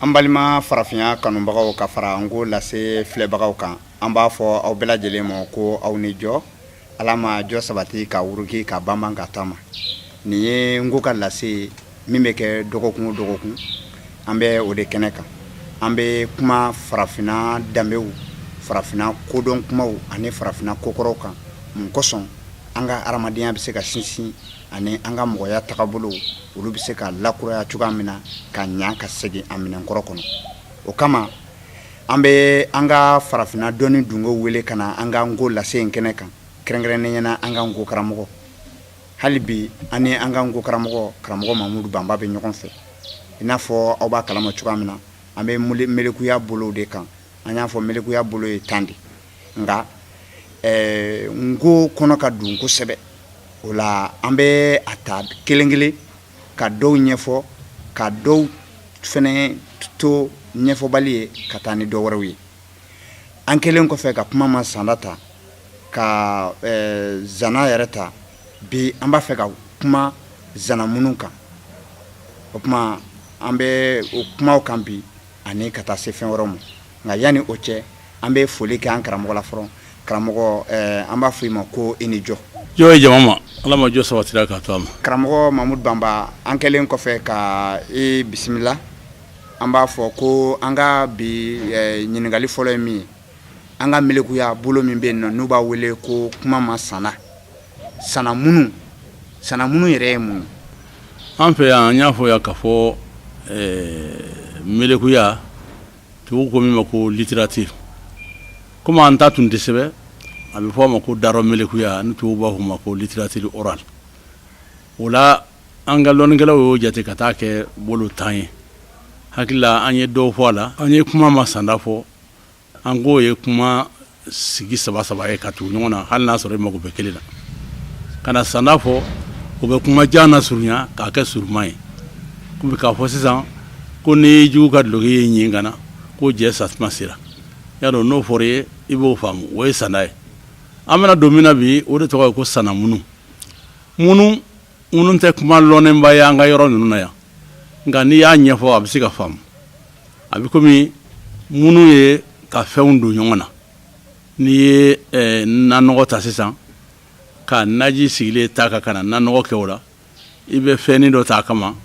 An balima farafinya kanubagaw ka fara Nko lase filɛbagaw kan, an b'a fɔ aw bɛɛ lajɛlen ma ko aw ni jɔ. Ala ma jɔ sabati ka wuruki ka banban ka taama. Nin ye Nko ka lase ye min bɛ kɛ dɔgɔkun o dɔgɔkun, an bɛ o de kɛnɛ kan. An bɛ kuma farafinna danbew, farafinna kodɔn kumaw ani farafinna kokɔrɔw kan. Mun kosɔn an ka hadamadenya bɛ se ka sinsin ani an ka mɔgɔya tagabolow, olu bɛ se ka lakuraya cogoya min na ka ɲa ka segin a minɛnkɔrɔ kɔnɔ. O kama an bɛ an ka farafinna dɔnni dungo wele ka na an ka Nko lase in kɛnɛ kan, kɛrɛnkɛrɛnnenya na an ka Nko karamɔgɔ. Hali bi an ni an ka Nko karamɔgɔ, karamɔgɔ Mamudu Banba bɛ ɲɔgɔn fɛ. I n'a fɔ aw b'a kalama cogoya min na, an bɛ melekuya bolow de kan. An y'a fɔ melekuya bolo ye 10 de, nka nko kɔnɔ ka dun kosɛbɛ. O la an bɛ a ta kelen kelen ka dɔw ɲɛfɔ, ka dɔw fɛnɛ to ɲɛfɔbali ye ka taa ni dɔ wɛrɛw ye. An kɛlen kɔfɛ ka kuma ma sanda ta, ka zana yɛrɛ ta, bi an b'a fɛ ka kuma zanamunu kan. O tuma an bɛ o kumaw kan bi ani ka taa se fɛn wɛrɛw ma. Nka yanni o cɛ, an bɛ foli kɛ an karamɔgɔ la fɔlɔ. Karamɔgɔ, an b'a fɔ i ma ko i ni jɔ. Jɔ ye jama ma, Ala ma jɔ sabatira k'a to a ma. Karamɔgɔ Mamudu Banba, an kɛlen kɔfɛ ka i bisimila, an b'a fɔ ko an ka bi ɲininkali fɔlɔ ye min ye, an ka melekuya bolo min bɛ yen nɔ n'u b'a wele ko kuma ma sanna, sanamunu, sanamunu yɛrɛ ye mun ye? An fɛ yan, an y'a fɔ yan k'a fɔ melekuya, tubabu ko min ma ko littérature, komi an ta tun tɛ sɛbɛn, a bɛ fɔ a ma ko darɔ melekuya, ni tubabu b'a fɔ ma ko littérature orale. O la an ka lɔnnikɛlaw y'o jate ka taa kɛ bolo 10 ye. Hakili la an ye dɔw fɔ a la, an ye kuma ma sanda fɔ, an k'o ye kuma sigi saba saba ye ka tugu ɲɔgɔn na, hali n'a sɔrɔ i mago bɛ kelen na. Ka na sanda fɔ, o bɛ kuma jan na surunya k'a kɛ surunman ye. Komi k'a fɔ sisan ko n'i jugu ka duloki ye ɲin ka na, ko jɛ satuma sera. Y'a dɔn n'o fɔra i ye, i b'o faamu, o ye sanda ye. An bɛna don min na bi, o de tɔgɔ ye ko sanamunu. Munu munu tɛ kuma lɔnnenba ye an ka yɔrɔ ninnu na yan, nka n'i y'a ɲɛfɔ a bɛ se ka faamu. A bɛ komi munu ye ka fɛnw don ɲɔgɔn na. N'i ye nanɔgɔ ta sisan ka naji sigilen ta ka na nanɔgɔ kɛ o la, i bɛ fɛnnin dɔ ta a kama,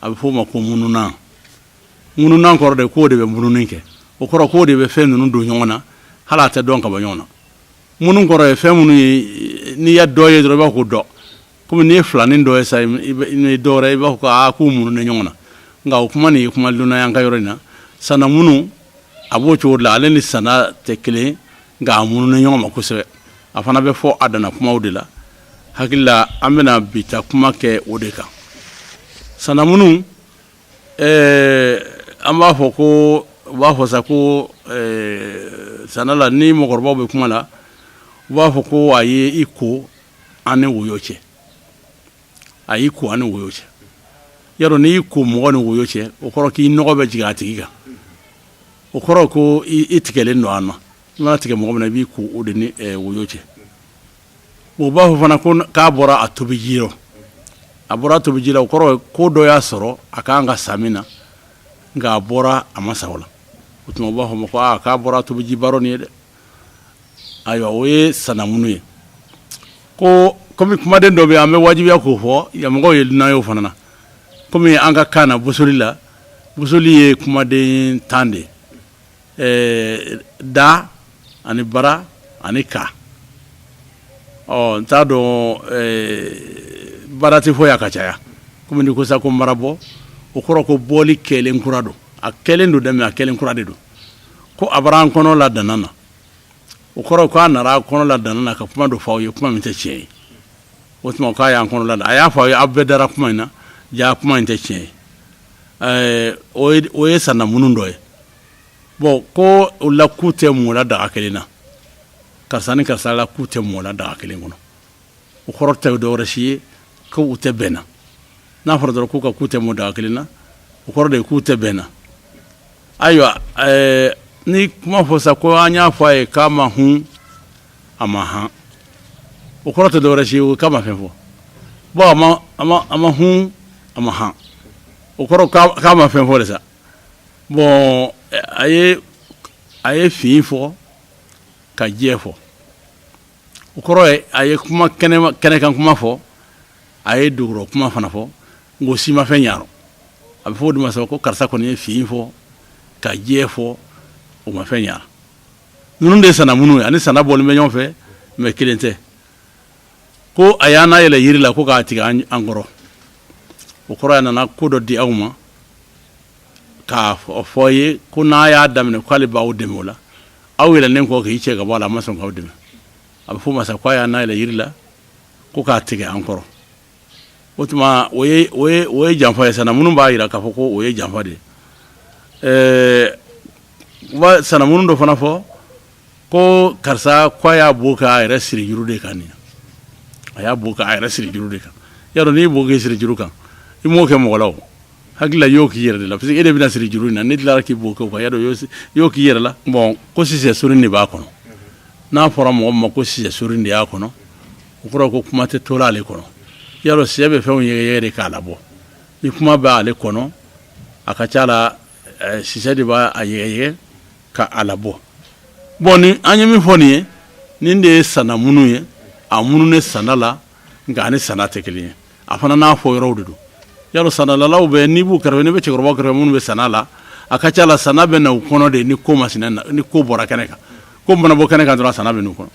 a bɛ f'o ma ko mununan. Mununan kɔrɔ de k'o de bɛ mununi kɛ, o kɔrɔ k'o de bɛ fɛn ninnu don ɲɔgɔn na, hali a tɛ dɔn ka bɔ ɲɔgɔn na. Munu kɔrɔ ye fɛn minnu ye, n'i ye dɔ ye dɔrɔn i b'a fɔ ko dɔ. Komi n'i ye filanin dɔ ye sa, ni dɔ wɛrɛ, i b'a fɔ ko aa k'u mununen ɲɔgɔn na. Nka o kuma nin ye kuma lonna y'an ka yɔrɔ in na. Sanamunu a b'o cogo de la, ale ni sanda tɛ kelen, nka a mununen ɲɔgɔn ma kosɛbɛ. A fana bɛ fɔ a danna kumaw de la. Hakili la an bɛna bi ta kuma kɛ o de kan. Sanamunu, an b'a fɔ ko, u b'a fɔ sa ko sanda la, ni mɔgɔkɔrɔbaw bɛ kuma la, u b'a fɔ ko a ye i ko an ni woyo cɛ, a y'i ko an ni woyo cɛ. Yarɔ n'i y'i ko mɔgɔ ni woyo cɛ, o kɔrɔ k'i nɔgɔ bɛ jigin a tigi kan, o kɔrɔ ko i tigɛlen don a na. I mana tigɛ mɔgɔ min na, i b'i ko o de ni woyo cɛ. U b'a fɔ fana ko k'a bɔra a tobiji rɔ, a bɔra a tobiji la, o kɔrɔ ko dɔ y'a sɔrɔ a ka kan ka sa min na, nka a bɔra a ma sa o la. O tuma u b'a fɔ ma ko aa k'a bɔra a tobiji baro nin ye dɛ. Ayiwa, o ye sanamunu ye. Ko komi kumaden dɔ bɛ yen, an bɛ wajibiya k'o fɔ yan mɔgɔw ye dunan ye o fana na. Komi an ka kan na bosoli la, bosoli ye kumaden 10 de ye. Da ani bara ani ka. Ɔ n t'a dɔn, bara tɛ fɔ yan ka caya. Komi n'i ko sa ko marabɔ, o kɔrɔ ko bɔli kɛlen kura don. A kɛlen don dɛ, mais a kɛlen kura de don. Ko a bara an kɔnɔ la danna na, o kɔrɔ k'a nana kɔnɔ la danna na ka kuma dɔ fɔ aw ye, kuma min tɛ tiɲɛ ye. O tuma k'a y'an kɔnɔ la, a y'a fɔ aw ye, aw bɛɛ dara kuma in na, jaa kuma in tɛ tiɲɛ ye. O ye sanamunu dɔ ye. Bon, ko o la k'u tɛ mɔla daga kelen na, karisa ni karisa la k'u tɛ mɔla daga kelen kɔnɔ, o kɔrɔ tɛ dɔwɛrɛ si ye ko u tɛ bɛn na. N'a fɔra dɔrɔn k'u ka k'u tɛ mɔ daga kelen na, o kɔrɔ de ye k'u tɛ bɛn na. Ayiwa, ni kuma fɔ sa ko an y'a fɔ a ye k'a ma hun a ma han, o kɔrɔ tɛ dɔwɛrɛ si ye k'a ma fɛn fɔ. Bon, a ma hun a ma han, o kɔrɔ k'a ma fɛn fɔ de sa. Bon, a ye fin fɔ ka jɛ fɔ. O kɔrɔ ye, a ye kuma kɛnɛkan kuma fɔ, a ye dugukɔrɔ kuma fana fɔ, nka o si ma fɛn ɲa. A bɛ fɔ o de ma sa ko karisa kɔni ye fin fɔ ka jɛ fɔ, o ma fɛn ɲa. Ninnu de ye sanamunu ye, ani sana bɔlen bɛ ɲɔgɔn fɛ, mais kelen tɛ. Ko a y'an na yɛlɛ yiri la ko k'a tigɛ an kɔrɔ, o kɔrɔ a nana ko dɔ di aw ma k'a fɔ ye ko n'a y'a daminɛ k'ale b'aw dɛmɛ. O la, aw yɛlɛnnen kɔ k'i cɛ ka bɔ a la, a ma sɔn k'aw dɛmɛ. A bɛ fɔ o ma sa ko a y'an na yɛlɛ yiri la ko k'a tigɛ an kɔrɔ. O tuma o ye janfa ye. Sanamunu b'a jira k'a fɔ ko o ye janfa de ye. Wa sanamunu dɔ fana fɔ ko karisa ko a y'a bo k'a yɛrɛ siri juru de kan. Nin a y'a bo k'a yɛrɛ siri juru de kan. Y'a dɔn, n'i bo k'i siri juru kan, i m'o kɛ mɔgɔ la. O hakili la, i y'o k'i yɛrɛ de la, parce que e de bɛna siri juru in na. Ne tilara k'i bo kɛ o kan, y'a dɔn, i y'o k'i yɛrɛ la. Bon, ko sisɛ sorin de b'a kɔnɔ. N'a fɔra mɔgɔ min ma ko sisɛ sorin de y'a kɔnɔ, o kɔrɔ ko kuma tɛ tola ale kɔnɔ. Y'a dɔn, sɛ bɛ fɛnw yɛgɛyɛgɛ de k'a labɔ. Ni kuma b'ale kɔnɔ, a ka ca la, sisɛ de b'a yɛgɛyɛgɛ ka a labɔ. Bon, ni an ye min fɔ nin ye, nin de ye sanamunu ye. A munu ne sana la, nka a ni sana tɛ kelen ye. A fana n'a fɔ yɔrɔw de don. Y'a sanalalaw bɛ, n'i b'u kɛrɛfɛ, n'i bɛ cɛkɔrɔba kɛrɛfɛ minnu bɛ sana la, a ka ca la, sana bɛ na u kɔnɔ de ni ko masina, ni ko bɔra kɛnɛ kan. Ko mana bɔ kɛnɛ kan dɔrɔn, sana bɛ n'u kɔnɔ.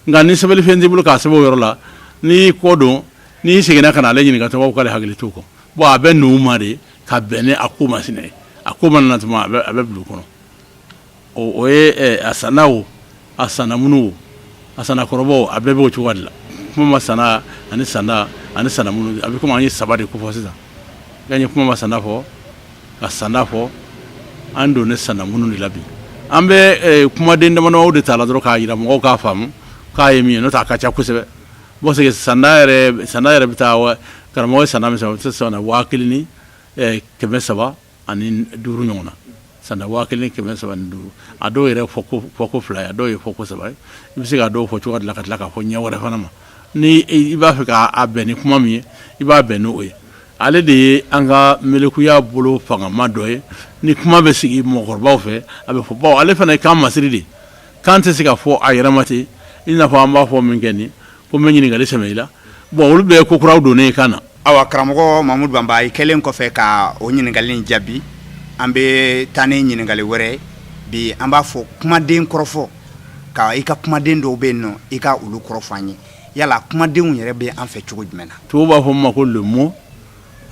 Nka ni sɛbɛnlifɛn t'i bolo k'a sɛbɛn o yɔrɔ la, n'i kɔ don, n'i seginna ka na ale ɲininka, tɔgɔ k'ale hakili t'o kɔ. Bon, a bɛ n'u ma de ka bɛn ni a ko masina ye. A ko mana na tuma, a bɛ bila u kɔnɔ. O ye a sana, o a sanamunu, o a sanakɔrɔbaw, a bɛɛ b'o cogoya de la. Kuma ma sana ani sanda ani sanamunu, a bɛ komi an ye saba de ko fɔ sisan. An ye kuma ma sanda fɔ ka sanda fɔ, an don ne sanamunu de la. Bi an bɛ kumaden damadamaw de ta la dɔrɔn k'a jira mɔgɔw k'a faamu k'a ye min ye, n'o tɛ a ka ca kosɛbɛ. Parce que sanda yɛrɛ bɛ taa, karamɔgɔ ye sanda min sɔrɔ, o tɛ sɔn 1305 ɲɔgɔn na. Sanda 1305, a dɔw yɛrɛ fɔ ko fila ye, a dɔw ye fɔ ko saba ye. I bɛ se k'a dɔw fɔ cogo de la ka tila k'a fɔ ɲɛ wɛrɛ fana ma. Ni i b'a fɛ k'a bɛn ni kuma min ye, i b'a bɛn n'o ye. Ale de ye an ka melekuya bolo fangama dɔ ye. Ni kuma bɛ sigi mɔgɔkɔrɔbaw fɛ, a bɛ fɔ, bawo ale fana ye kan masiri de. Kan tɛ se ka fɔ a yɛrɛ ma ten, i n'a fɔ an b'a fɔ min kɛ nin ko n bɛ ɲininkali sɛmɛ i la. Bon, olu bɛɛ ye ko kuraw donnen ye kan na. Ayiwa, karamɔgɔ Mamudu Banba, i kɛlen kɔfɛ ka o ɲininkali in jaabi, an bɛ taa ni ɲininkali wɛrɛ. Bi an b'a fɔ kumaden kɔrɔfɔ, ka i ka kumaden dɔw bɛ yen nɔ, i ka olu kɔrɔfɔ an ye. Yala kumadenw yɛrɛ bɛ an fɛ cogo jumɛn na? Tubabu b'a fɔ min ma ko le mot,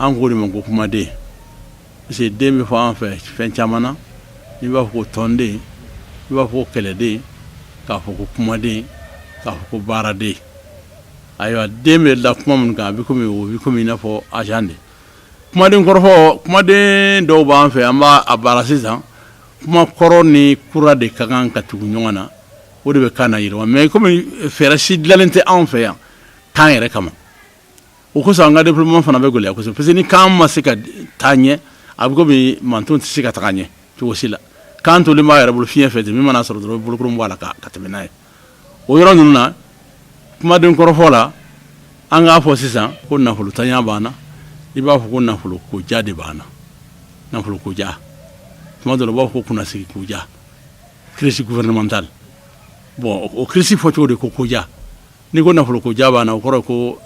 an k'o de ma ko kumaden, parce que den bɛ fɔ an fɛ fɛn caman na. I b'a fɔ ko tɔnden, i b'a fɔ ko kɛlɛden, k'a fɔ ko kumaden, k'a fɔ ko baaraden. Ayiwa, den bɛ da kuma minnu kan, a bɛ komi o bɛ komi i n'a fɔ agent de. Kumaden kɔrɔfɔ, kumaden dɔw b'an fɛ, an b'a a baara sisan. Kuma kɔrɔ ni kura de ka kan ka tugu ɲɔgɔn na, o de bɛ kan na yiriwa. Mais komi fɛɛrɛ si dilanlen tɛ anw fɛ yan kan yɛrɛ kama, o kosɔn an ka développement fana bɛ gɛlɛya kosɛbɛ, parce que ni kan ma se ka taa ɲɛ, a bɛ komi manton tɛ se ka taga ɲɛ cogo si la. Kan tolen b'a yɛrɛ bolo fiɲɛ fɛ ten, min mana sɔrɔ dɔrɔn, bolokolon bɔ a la ka tɛmɛ n'a ye. O yɔrɔ ninnu na, kumaden kɔrɔfɔ la, an k'a fɔ sisan ko nafolotanya b'an na, i b'a fɔ ko nafolo koja de b'an na. Nafolo koja, tuma dɔ la u b'a fɔ ko kunnasigi koja, crise gouvernementale. Bon, o crise fɔcogo de ko koja. N'i ko nafolo koja b'an na, o kɔrɔ ko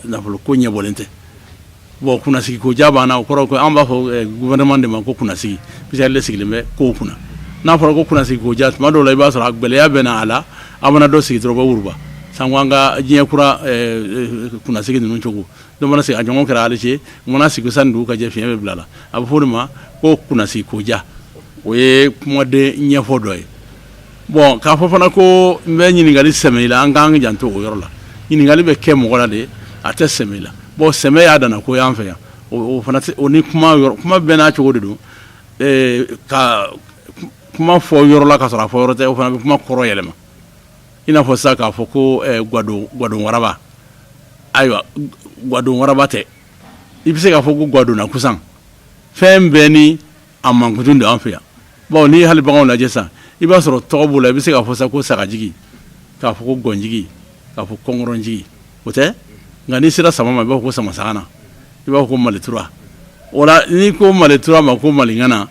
nafolo ko ɲɛbɔlen tɛ. Bon, kunnasigi koja b'an na, o kɔrɔ ko an b'a fɔ gouvernement de ma ko kunnasigi, puisque ale de sigilen bɛ kow kunna. N'a fɔra ko kunnasigi koja, tuma dɔw la i b'a sɔrɔ a gɛlɛya bɛ na a la. A mana dɔ sigi dɔrɔn, u bɛ wuruba sanko an ka diɲɛ kura kunnasigi ninnu cogo dɔ mana sigi, a ɲɔgɔn kɛra Alger, u mana sigi sani dugu ka jɛ, fiɲɛ bɛ bila la. A bɛ fɔ o de ma ko kunnasigi koja. O ye kumaden ɲɛfɔ dɔ ye. Bon, k'a fɔ fana ko n bɛ ɲininkali sɛmɛ i la, an k'an janto o yɔrɔ la. Ɲininkali bɛ kɛ mɔgɔ la de, a tɛ sɛmɛ i la. Bon, sɛmɛ y'a danna ko y'an fɛ yan, o fana o ni kuma yɔrɔ, kuma bɛɛ n'a cogo de don. Ka kuma fɔ yɔrɔ la ka sɔrɔ a fɔ yɔrɔ tɛ, o fana bɛ kuma kɔrɔ yɛlɛma. I n'a fɔ sisan k'a fɔ ko gwadon waraba. Ayiwa, gwadon waraba tɛ, i bɛ se k'a fɔ ko gwadonna kusan. Fɛn bɛɛ ni a mankutun don an fɛ yan. Bon, n'i ye hali baganw lajɛ sisan, i b'a sɔrɔ tɔgɔ b'u la. I bɛ se k'a fɔ sisan ko sagajigi, k'a fɔ ko gɔnjigi, k'a fɔ kɔnkɔrɔnjigi, o tɛ. Nka n'i sera sama ma, i b'a fɔ ko sama sagana, i b'a fɔ ko malitura. O la, n'i ko malitura ma ko maliŋana.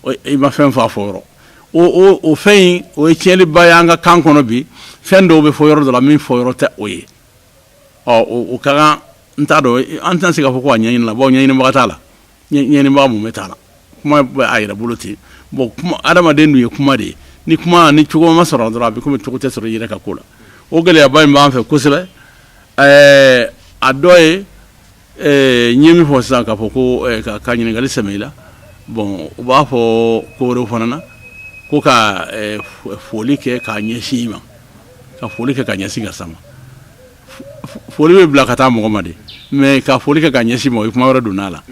I ma fɛn fɔ a fɔ yɔrɔ. O fɛn in, o ye tiɲɛliba ye an ka kan kɔnɔ bi. Fɛn dɔw bɛ fɔ yɔrɔ dɔ la min fɔ yɔrɔ tɛ o ye. Ɔ, o ka kan, n t'a dɔn, an tɛna se k'a fɔ ko a ɲɛɲini la, bawo ɲɛɲinibaga t'a la, ɲɛɲinibaga mun bɛ t'a la. Kuma bɛ a yɛrɛ bolo ten. Bon, kuma, adamaden dun ye kuma de ye. Ni kuma ni cogo ma sɔrɔ dɔrɔn, a bɛ komi cogo tɛ sɔrɔ i yɛrɛ ka ko la. O gɛlɛyaba in b'an fɛ kosɛbɛ. A dɔ ye n ye min fɔ sisan, k'a fɔ ko ka ɲininkali sɛmɛ i la. Bon, u b'a fɔ ko wɛrɛw fana na ko ka foli kɛ k'a ɲɛsin i ma, ka foli kɛ ka ɲɛsin karisa ma. Foli bɛ bila ka taa mɔgɔ ma de, mais ka foli kɛ ka ɲɛsin ma, o ye kuma wɛrɛ donna a la.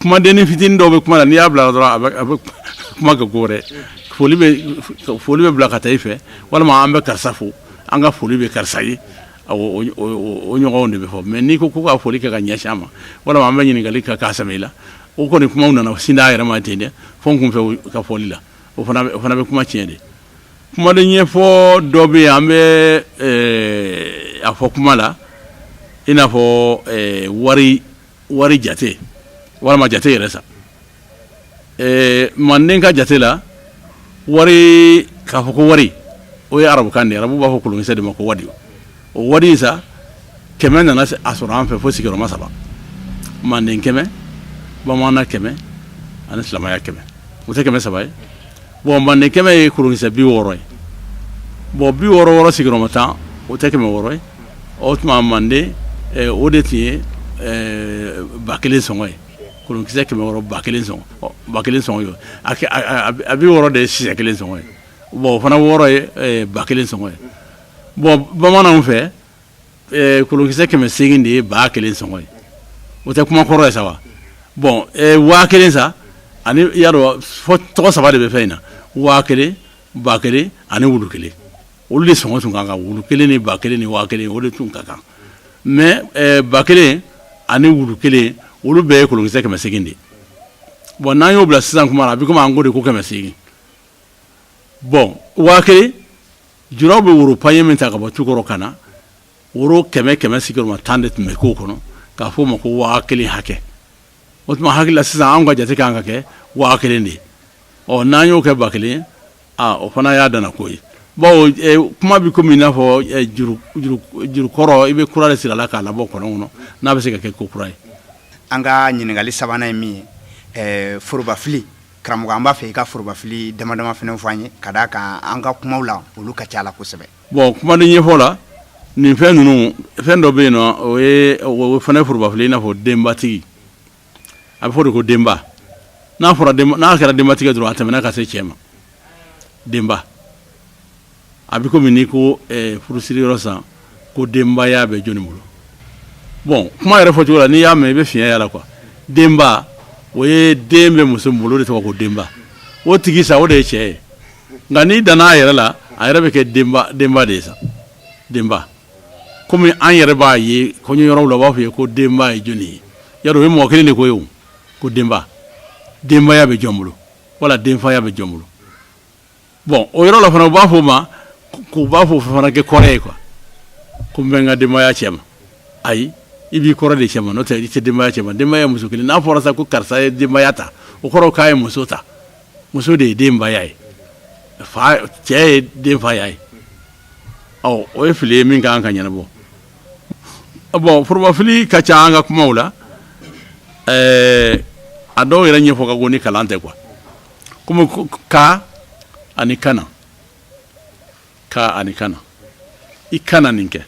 Kumadennin fitinin dɔw bɛ kuma la, n'i y'a bila dɔrɔn, a bɛ kuma kɛ ko wɛrɛ. Foli bɛ bila ka taa i fɛ, walima an bɛ karisa fo, an ka foli bɛ karisa ye, o ɲɔgɔnw de bɛ fɔ. Mais n'i ko ko ka foli kɛ ka ɲɛsin a ma, walima an bɛ ɲininkali kɛ k'a sɛmɛ i la, o kɔni kumaw nana sin a yɛrɛ ma ten dɛ, fo n kun fɛ ka fɔli la, o fana bɛ kuma tiɲɛ de. Kumaden ɲɛfɔ dɔ bɛ yen, an bɛ a fɔ kuma la i n'a fɔ wari jate walima jate yɛrɛ sa. Manden ka jate la, wari, k'a fɔ ko wari, o ye arabukan de ye. Arabu b'a fɔ kolonkisɛ de ma ko wari. O wari in sa, 100 nana a sɔrɔ an fɛ fo sigiyɔrɔma saba: manden 100, bamanan 100 ani silamɛya 100. O tɛ 300 ye? Bon, manden 100 ye kolonkisɛ 60 ye. Bon, 60 wɔɔrɔ sigiyɔrɔma 10, o tɛ 600 ye? O tuma manden, o de tun ye 1000 sɔngɔ ye. Kolonkisɛ 600, 1000 sɔngɔ, 1000 sɔngɔ ye. A 60 de ye sisɛ kelen sɔngɔ ye. Bon, o fana wɔɔrɔ ye 1000 sɔngɔ ye. Bon, bamananw fɛ, kolonkisɛ 800 de ye 1000 sɔngɔ ye. O tɛ kuma kɔrɔ ye sa wa? Bon, 1000 sa, ani i y'a dɔn, fɔ tɔgɔ saba de bɛ fɛn in na: 1000, 1000 ani wulu kelen. Olu de sɔngɔ tun ka kan. Wulu kelen ni 1000 ni 1000, o de tun ka kan. Mais 1000 ani wulu kelen, olu bɛɛ ye kolonkisɛ 800 de ye. Bon, n'an y'o bila sisan kuma la, a bɛ komi an ko de ko 800. Bon, 1000, juraw bɛ woro paɲɛ min ta ka bɔ tu kɔrɔ ka na, woro 100 100 sigiyɔrɔma 10 de tun bɛ k'o kɔnɔ, k'a fɔ o ma ko 1000 hakɛ. O tuma hakili la sisan, anw ka jate kan ka kɛ 1000 de ye. Ɔ, n'an y'o kɛ 1000 ye, aa, o fana y'a dana ko ye, bawo kuma bɛ komi i n'a fɔ juru kɔrɔ, i bɛ kura de siri a la k'a labɔ kɔlɔn kɔnɔ, n'a bɛ se ka kɛ ko kura ye. An ka ɲininkali sabanan ye min ye, forobafili. Karamɔgɔ, an b'a fɛ i ka forobafili dama dama fana fɔ an ye, ka d'a kan an ka kumaw la, olu ka ca la kosɛbɛ. Bon, kumaden ɲɛfɔ la, nin fɛn ninnu, fɛn dɔ bɛ yen nɔ, o ye o fana ye forobafili, i n'a fɔ denbatigi. A bɛ fɔ de ko denba. N'a fɔra, n'a kɛra denbatigi dɔrɔn, a tɛmɛna ka se cɛ ma. Denba, a bɛ komi n'i ko furusiri yɔrɔ san ko denbaya bɛ jɔnni bolo. Bon, kuma yɛrɛ fɔ cogo la, n'i y'a mɛn, i bɛ fiɲɛ y'a la quoi. Denba, o ye den bɛ muso min bolo, o de tɔgɔ ko denba. O tigi sa, o de ye cɛ ye. Nka n'i danna a yɛrɛ la, a yɛrɛ bɛ kɛ denba, denba de ye sa. Denba, komi an yɛrɛ b'a ye kɔɲɔyɔrɔw la, u b'a fɔ ye ko denba ye jɔnni ye? Yarɔ, o ye mɔgɔ kelen de ko ye. O ko denba, denbaya bɛ jɔn bolo, wala denfaya bɛ jɔn bolo? Bon, o yɔrɔ la fana, u b'a fɔ o ma k'u b'a fɔ o fana kɛ kɔrɔ ye quoi, ko n bɛ n ka denbaya cɛ ma. Ayi, i b'i kɔrɔ de cɛ ma, n'o tɛ i tɛ denbaya cɛ ma. Denbaya ye muso kelen. N'a fɔra sa ko karisa ye denbaya ta, o kɔrɔ k'a ye muso ta. Muso de ye denbaya ye, fa cɛ ye denfaya ye. Ɔ, o ye fili ye min ka kan ka ɲɛnabɔ. Bon, forobafili ka ca an ka kumaw la. A dɔw yɛrɛ ɲɛfɔ ka go ni kalan tɛ quoi, komi ka ani kana, ka ani kana. I kana nin kɛ.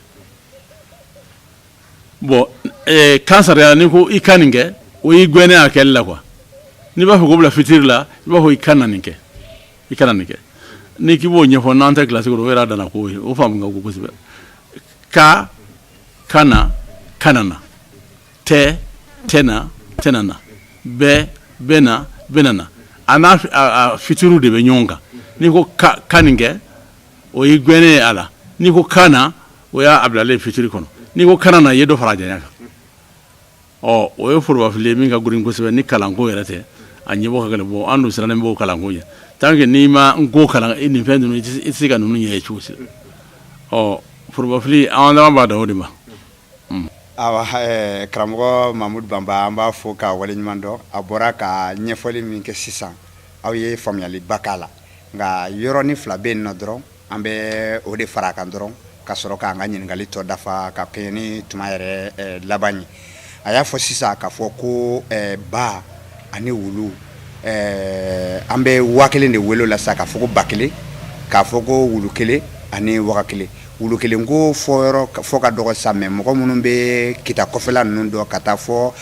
Bon, kan sariya, n'i ko i ka nin kɛ, o y'i gɛnnen a kɛli la quoi. N'i b'a fɛ k'o bila futur la, i b'a fɔ i kana nin kɛ, i kana nin kɛ. N'i k'i b'o ɲɛfɔ n'an tɛ kilasi kɔnɔ, o yɛrɛ dana ko ye, o faamu ka go kosɛbɛ. Ka, kana, kana na; tɛ, tɛna, tɛna na; bɛ, bɛna, bɛna na. A n'a a futur de bɛ ɲɔgɔn kan. N'i ko ka nin kɛ, o y'i gɛnnen ye a la. N'i ko kana, o y'a bilalen futur kɔnɔ. N'i ko kana na, i ye dɔ fara a janya kan. Ɔ, o ye forobafili ye min ka girin kosɛbɛ. Ni kalanko yɛrɛ tɛ, a ɲɛbɔ ka gɛlɛn. Bon, an dun sirannen b'o kalanko ɲɛ. Tant que n'i ma n ko kalan, i nin fɛn ninnu, i tɛ se ka ninnu ɲɛ ye cogo si. Ɔ, forobafili, an dama b'a dan o de ma. Awa, karamɔgɔ Mamudu Banba, an b'a fɔ k'a waleɲuman dɔn. A bɔra ka ɲɛfɔli min kɛ sisan. Aw ye faamuyaliba k'a la, nka yɔrɔnin fila bɛ yen nɔ dɔrɔn, an bɛ o de fara a kan dɔrɔn ka sɔrɔ k'an ka ɲininkali tɔ dafa ka kɛɲɛ ni tuma yɛrɛ laban ye. A y'a fɔ sisan k'a fɔ ko ba ani wulu, an bɛ 1000 de wele la sisan k'a fɔ ko 1000, k'a fɔ ko wulu kelen ani waga kelen. Wulu kelen ko fɔ yɔrɔ fɔ ka dɔgɔ sa, mais mɔgɔ minnu bɛ Kita kɔfɛla ninnu dɔn ka taa fɔ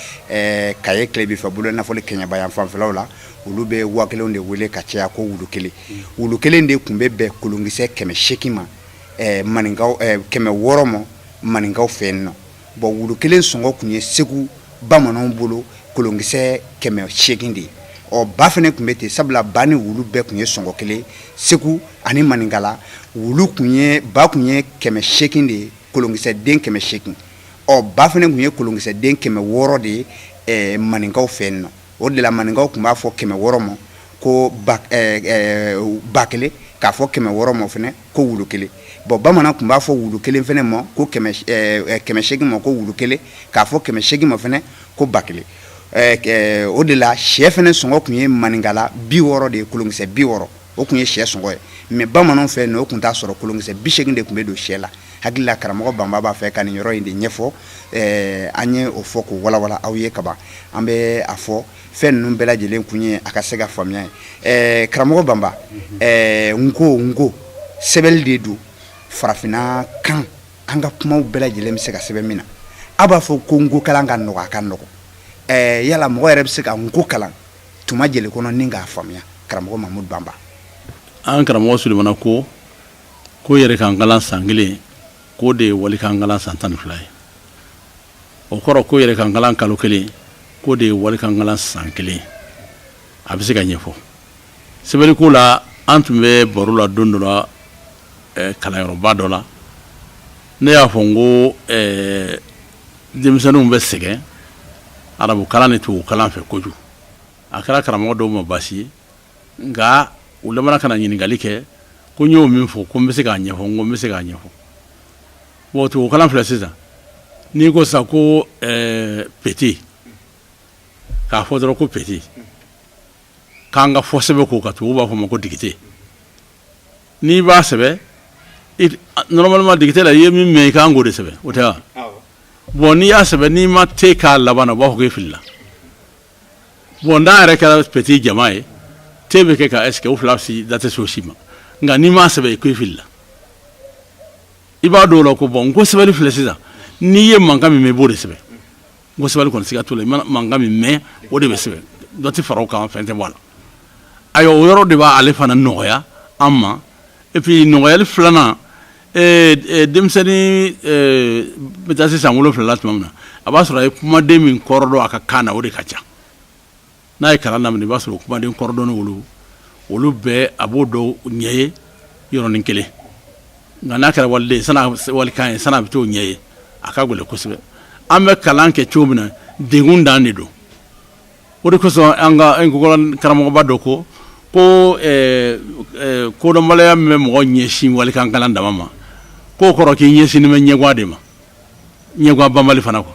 Kaye tilebinfɛ bolo nafolo Kɛɲɛba yan fanfɛlaw la, olu bɛ 1000 de wele ka caya ko wulu kelen. Wulu kelen de tun bɛ bɛn kolonkisɛ 800 ma, maninkaw 600 ma maninkaw fɛ yen nɔ. Bon, wulu kelen sɔngɔ tun ye Segu bamananw bolo kolonkisɛ 800 de ye. Ɔ, ba fana tun bɛ ten, sabula ba ni wulu bɛɛ tun ye sɔngɔ kelen Segu ani Maninkala. Wulu tun ye, ba tun ye 800 de ye, kolonkisɛ den 800. Ɔ, ba fana tun ye kolonkisɛ den 600 de ye maninkaw fɛ yen nɔ. O de la maninkaw tun b'a fɔ 600 ma ko ba kelen, k'a fɔ 600 ma fana ko wulu kelen. Bon, bamanan tun b'a fɔ wulu kelen fana ma ko 800 ma ko wulu kelen, k'a fɔ 800 ma fana ko ba kelen. O de la sɛ fana sɔngɔ tun ye maninkala 60 de ye, kolonkisɛ 60, o tun ye sɛ sɔngɔ ye. Mais bamananw fɛ yen, o tun t'a sɔrɔ, kolonkisɛ 80 de tun bɛ don sɛ la. Hakili la karamɔgɔ Banba b'a fɛ ka nin yɔrɔ in de ɲɛfɔ an ye, o fɔ k'o walawala aw ye kaban. An bɛ a fɔ fɛn ninnu bɛɛ lajɛlen kun ye a ka se ka faamuya ye. Karamɔgɔ Banba, n ko sɛbɛnni de don farafinna kan, an ka kumaw bɛɛ lajɛlen bɛ se ka sɛbɛn min na. Aw b'a fɔ ko nko kalan ka nɔgɔ, a ka nɔgɔ. Yala mɔgɔ yɛrɛ bɛ se ka nko kalan tuma jeli kɔnɔ ni k'a faamuya, karamɔgɔ Mamudu Banba? An karamɔgɔ Sulemana ko yɛrɛ kan kalan san kelen, k'o de ye walikan kalan san 12 ye. O kɔrɔ ko yɛrɛ kan kalan kalo kelen, k'o de ye walikan kalan san kelen. A bɛ se ka ɲɛfɔ sɛbɛnni la. An tun bɛ baro la don dɔ la kalanyɔrɔba dɔ la. Ne y'a fɔ n ko denmisɛnninw bɛ sɛgɛn arabu kalan ni tubabu kalan fɛ kojugu. A kɛra karamɔgɔ dɔw ma baasi ye, nka u labanna ka na ɲininkali kɛ ko n y'o min fɔ, ko n bɛ se k'a ɲɛfɔ. N ko n bɛ se k'a ɲɛfɔ. Bon, tubabu kalan filɛ sisan, n'i ko sisan ko petit, k'a fɔ dɔrɔn ko petit, k'an ka fɔ sɛbɛn ko ka, tubabu b'a fɔ ma ko dictée. N'i b'a sɛbɛn normalement dictée la, i ye min mɛn, i kan k'o de sɛbɛn, o tɛ wa? Bon, n'i y'a sɛbɛn, n'i ma t k'a laban na, u b'a fɔ k'e filila. Bon, n'a yɛrɛ kɛra petit jama ye, t bɛ kɛ ka est-ce que o fila si da tɛ se o si ma. Nka n'i m'a sɛbɛn, ko i filila. I b'a dɔn o la ko bon, n ko sɛbɛnni filɛ sisan, n'i ye mankan min mɛn, i b'o de sɛbɛn. N ko sɛbɛnni kɔni, siga t'o la, i mana mankan min mɛn, o de bɛ sɛbɛn, dɔ tɛ fara o kan, fɛn tɛ bɔ a la. Ayiwa, o yɔrɔ de b'ale fana nɔgɔya an ma. Et puis nɔgɔyali filanan, denmisɛnnin bɛ taa se san 7 la tuma min na, a b'a sɔrɔ a ye kumaden min kɔrɔ dɔn a ka kan na, o de ka ca. N'a ye kalan daminɛ, i b'a sɔrɔ kumaden kɔrɔ dɔn olu bɛɛ, a b'o dɔn ɲɛ ye yɔrɔnin kelen. Nka n'a kɛra waliden san'a walikan ye, san'a bɛ t'o ɲɛ ye, a ka gɛlɛn kosɛbɛ. An bɛ kalan kɛ cogo min na, degun dan de don. O de kosɔn an ka karamɔgɔba dɔ ko kodɔnbaliya min bɛ mɔgɔ ɲɛsin walikan kalan dama ma, k'o kɔrɔ k'i ɲɛsinnen bɛ ɲɛguwa de ma, ɲɛguwa banbali fana kɔ.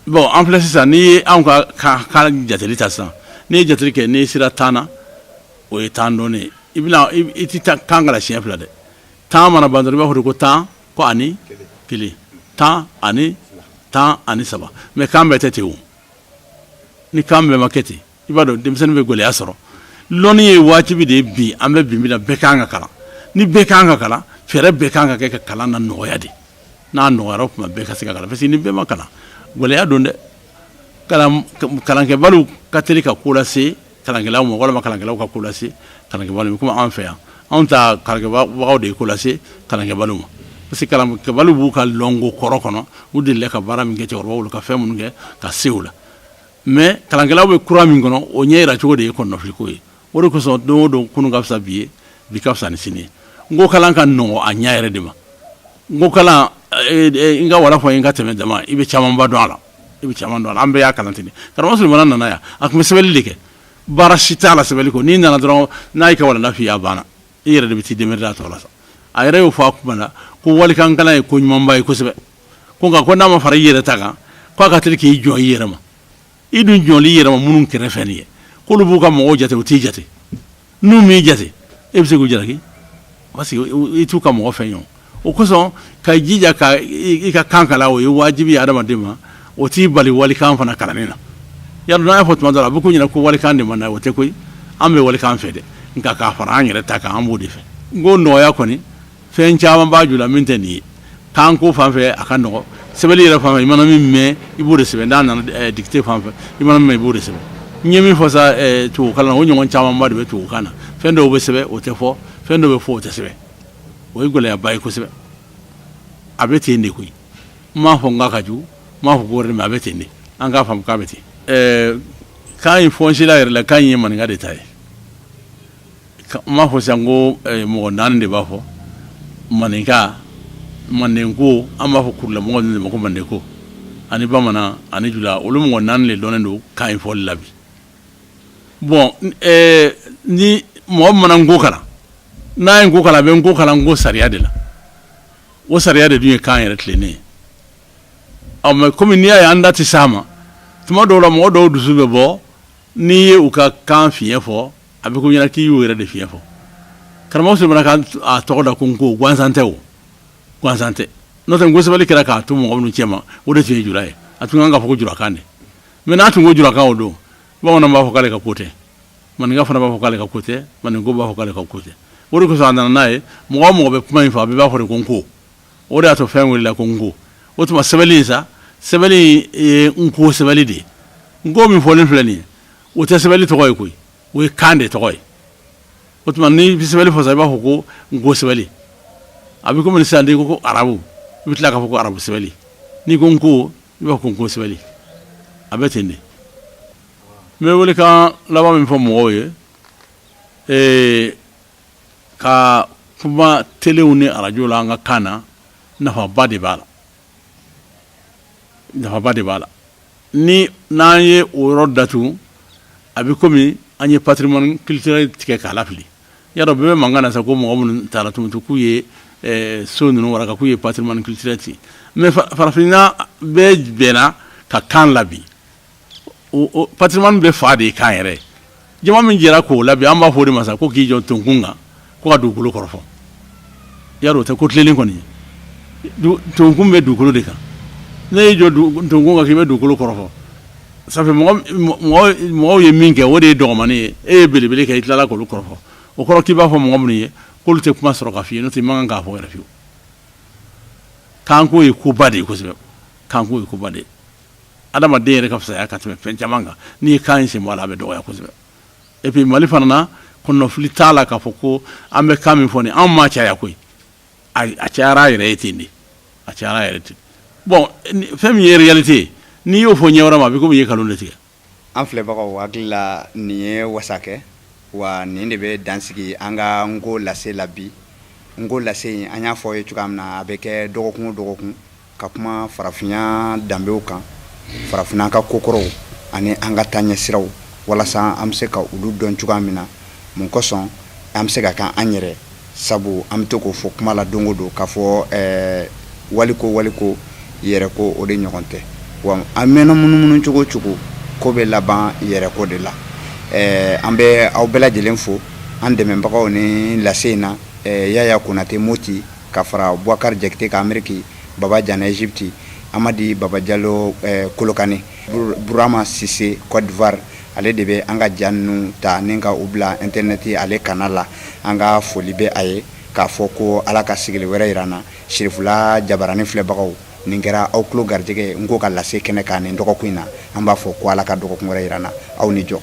Bon, an filɛ sisan, n'i ye anw ka kan jateli ta sisan, n'i ye jateli kɛ, n'i sera 10 na, o ye 10 dɔnnen ye. I bɛna i tɛ kan kalan siɲɛ fila dɛ. 10 mana ban dɔrɔn, i b'a fɔ de ko 10 ko ani kelen, 10 ani 13. Mais kan bɛɛ tɛ ten o. Ni kan bɛɛ ma kɛ ten, i b'a dɔn denmisɛnnin bɛ gɛlɛya sɔrɔ. Lɔnni ye wajibi de ye bi. An bɛ bi min na, bɛɛ kan ka kalan. Ni bɛɛ kan ka kalan, fɛɛrɛ bɛɛ kan ka kɛ ka kalan na nɔgɔya de. N'a nɔgɔyara, o tuma bɛɛ ka se ka kalan, parce que ni bɛɛ ma kalan, gɛlɛya don dɛ. Kalankɛbaliw ka teli ka ko lase kalankɛlaw ma, walima kalankɛlaw ka ko lase kalankɛbaliw ma. Komi an fɛ yan, anw ta kalankɛbagaw de ye ko lase kalankɛbaliw ma, parce que kalankɛbaliw b'u ka lɔnko kɔrɔ kɔnɔ, u delila ka baara min kɛ cɛkɔrɔbaw bolo, ka fɛn minnu kɛ ka se o la. Mais kalankɛlaw bɛ kura min kɔnɔ, o ɲɛ yira cogo de ye kɔnɔnafili ye. O de kosɔn don o don, kunun ka fisa bi ye, bi ka fisa ni sini ye. N ko kalan ka nɔgɔ a ɲɛ yɛrɛ de ma. N ko kalan, n ka wala fɔ n ka tɛmɛ dama, i bɛ camanba dɔn a la, i bɛ caman dɔn a la. An bɛɛ y'a kalan ten. Karamɔgɔ Sulemana nana yan, a tun bɛ sɛbɛnni de kɛ, baara si t'a la sɛbɛnni kɔ. N'i nana dɔrɔn, n'a y'i ka walanda f'i ye, a banna, i yɛrɛ de bɛ t'i démerder a tɔ la sa. A yɛrɛ y'o fɔ a kuma la ko walikan kalan ye ko ɲumanba ye kosɛbɛ, ko nka ko n'a ma fara i yɛrɛ ta kan, k'a ka teli k'i jɔ i yɛrɛ ma. I dun jɔli i yɛrɛ ma minnu kɛrɛfɛ nin ye, K'olu b'u ka mɔgɔw jate, u t'i jate. N'u m'i jate, e bɛ se k'u jalaki parce que i t'u ka mɔgɔ fɛn ye. O kosɔn, ka jija ka i ka kan kalan, o ye wajibi ye adamaden ma. O t'i bali walikan fana kalanni na. Yadɔ, n'a y'a fɔ tuma dɔ la, a bɛ ko ɲɛna ko walikan de man d'a ye. O tɛ koyi, an bɛ walikan fɛ dɛ, nka k'a fara an yɛrɛ ta kan, an b'o de fɛ. N ko nɔgɔya kɔni, fɛn caman b'a ju la min tɛ nin ye. Kanko fan fɛ, a ka nɔgɔ. Sɛbɛnni yɛrɛ fan fɛ, i mana min mɛn, i b'o de sɛbɛn. N'a nana dictée fan fɛ, i mana min mɛn, i b'o de sɛbɛn. N ye min fɔ sa tubabukalan na, o ɲɔgɔn camanba de bɛ tubabukan na. Fɛn dɔw bɛ sɛbɛn, o tɛ fɔ. Fɛn dɔw bɛ fɔ, o tɛ sɛbɛn. O ye gɛlɛyaba ye kosɛbɛ. A bɛ ten de koyi. N m'a fɔ n k'a ka jugu, n m'a fɔ ko wɛrɛ, mais a bɛ ten de. An k'a faamu k'a bɛ ten. Kan in fɔnsila yɛrɛ la, kan in ye maninka de ta ye. N m'a fɔ sisan ko mɔgɔ naani de b'a fɔ: maninka, mandenko, an b'a fɔ kurulamɔgɔ ninnu de ma ko mandenko, ani bamanan ani jula. Olu mɔgɔ naani de dɔnnen don kan in fɔli la bi. Bon, ni mɔgɔ mana nko kalan, n'a ye nko kalan, a bɛ nko kalan nko sariya de la. O sariya de dun ye kan yɛrɛ tilennen ye. Ɔ, mais komi n'i y'a ye an da tɛ s'a ma, tuma dɔw la mɔgɔ dɔw dusu bɛ bɔ n'i ye u ka kan fiɲɛ fɔ, a bɛ ko ɲɛna k'i y'u yɛrɛ de fiɲɛ fɔ. Karamɔgɔ Sulemana ka a tɔgɔ da ko nko, gansan tɛ. O gansan tɛ. N'o tɛ, nko sɛbɛnni kɛra k'a to mɔgɔ minnu cɛ ma, o de tun ye jula ye. A tun kan k'a fɔ ko julakan de. Mais n'a tun ko julakan o don, bamanan b'a fɔ k'ale ka ko tɛ, maninka fana b'a fɔ k'ale ka ko tɛ, mandenko b'a fɔ k'ale ka ko tɛ. O de kosɔn a nana n'a ye, mɔgɔ o mɔgɔ bɛ kuma in fɔ, a bɛɛ b'a fɔ de ko nko. O de y'a to fɛn welela ko nko. O tuma sɛbɛnni in sa, sɛbɛnni ye nko sɛbɛnni de ye. Nko min fɔlen filɛ nin ye, o tɛ sɛbɛnni tɔgɔ ye koyi, o ye kan de tɔgɔ ye. O tuma n'i bɛ sɛbɛnni fɔ sa, i b'a fɔ ko nko sɛbɛnni. A bɛ komi sisan n'i ko ko arabu, i bɛ tila k'a fɔ ko arabu sɛbɛnni. N'i ko nko, i b'a fɔ ko nko sɛbɛnni. A bɛ ten de. N bɛ welekan laban min fɔ mɔgɔw ye, ka kuma telew ni arajo la an ka kan na, nafaba de b'a la, nafaba de b'a la. Ni n'an ye o yɔrɔ datugu, a bɛ komi an ye patrimoine culturel tigɛ k'a lafili. Y'a dɔn, bɛɛ bɛ mankan na sa ko mɔgɔ minnu taara Tumutu, k'u ye so ninnu waraka, k'u ye patrimoine culturel tigɛ. Mais farafinna bɛɛ bɛnna ka kan labin. O patrimoine bɛɛ fa de ye kan yɛrɛ ye. Jama min jɛra k'o labin, an b'a fɔ o de ma sa ko k'i jɔ tonkun kan ko ka dugukolo kɔrɔfɔ. Y'a dɔn, o tɛ ko tilennen kɔni ye. Tonkun bɛ dugukolo de kan. Ne y'i jɔ tonkun kan k'i bɛ dugukolo kɔrɔfɔ, ça fait mɔgɔw ye min kɛ, o de ye dɔgɔmani ye. E ye belebele kɛ, i tilala k'olu kɔrɔfɔ. O kɔrɔ k'i b'a fɔ mɔgɔ minnu ye k'olu tɛ kuma sɔrɔ ka f'i ye. N'o tɛ, i man kan k'a fɔ yɛrɛ fiyewu. Kanko ye koba de ye kosɛbɛ. Kanko ye koba de ye. Adamaden yɛrɛ ka fisaya ka tɛmɛ fɛn caman kan, n'i ye kan in sen bɔ a la, a bɛ dɔgɔya kosɛbɛ. Et puis Mali fana na, kɔnɔfili t'a la k'a fɔ ko an bɛ kan min fɔ nin, anw ma caya koyi. A cayara a yɛrɛ ye ten de, a cayara a yɛrɛ ten. Bon, fɛn min ye réalité ye, n'i y'o fɔ ɲɛ wɛrɛ ma, a bɛ komi i ye nkalon de tigɛ. An filɛbagaw hakili la, nin ye wasa kɛ wa. Nin de bɛ dansigi an ka nko lase la bi. Nko lase in, an y'a fɔ ye cogoya min na, a bɛ kɛ dɔgɔkun o dɔgɔkun, ka kuma farafinya danbew kan, farafinna ka kokɔrɔw ani an ka taaɲɛ siraw, walasa an bɛ se ka olu dɔn cogoya min na. Mun kosɔn an bɛ se ka kan an yɛrɛ? Sabu an bɛ to k'o fɔ kuma la don o don k'a fɔ waliko waliko, yɛrɛ ko, o de ɲɔgɔn tɛ wa. An mɛnna munumunu cogo o cogo, ko bɛ laban yɛrɛ ko de la. An bɛ aw bɛɛ lajɛlen fo, an dɛmɛbagaw ni lase in na, Yaya Konate Moti, ka fara Boubacar Jakite ka Ameriki, Baba Jana Egypte, Amadi Baba Jalo Kolokani, Burama Sise Côte d'Ivoire. Ale de bɛ an ka ja ninnu ta ni ka u bila internet ale kana la. An ka foli bɛ a ye k'a fɔ ko Ala ka sigili wɛrɛ yira an na. Sirifula Jabarani filɛbagaw, nin kɛra aw tulo garijɛgɛ n ko ka lase kɛnɛ kan nin dɔgɔkun in na. An b'a fɔ ko Ala ka dɔgɔkun wɛrɛ yira an na. Aw ni jɔ.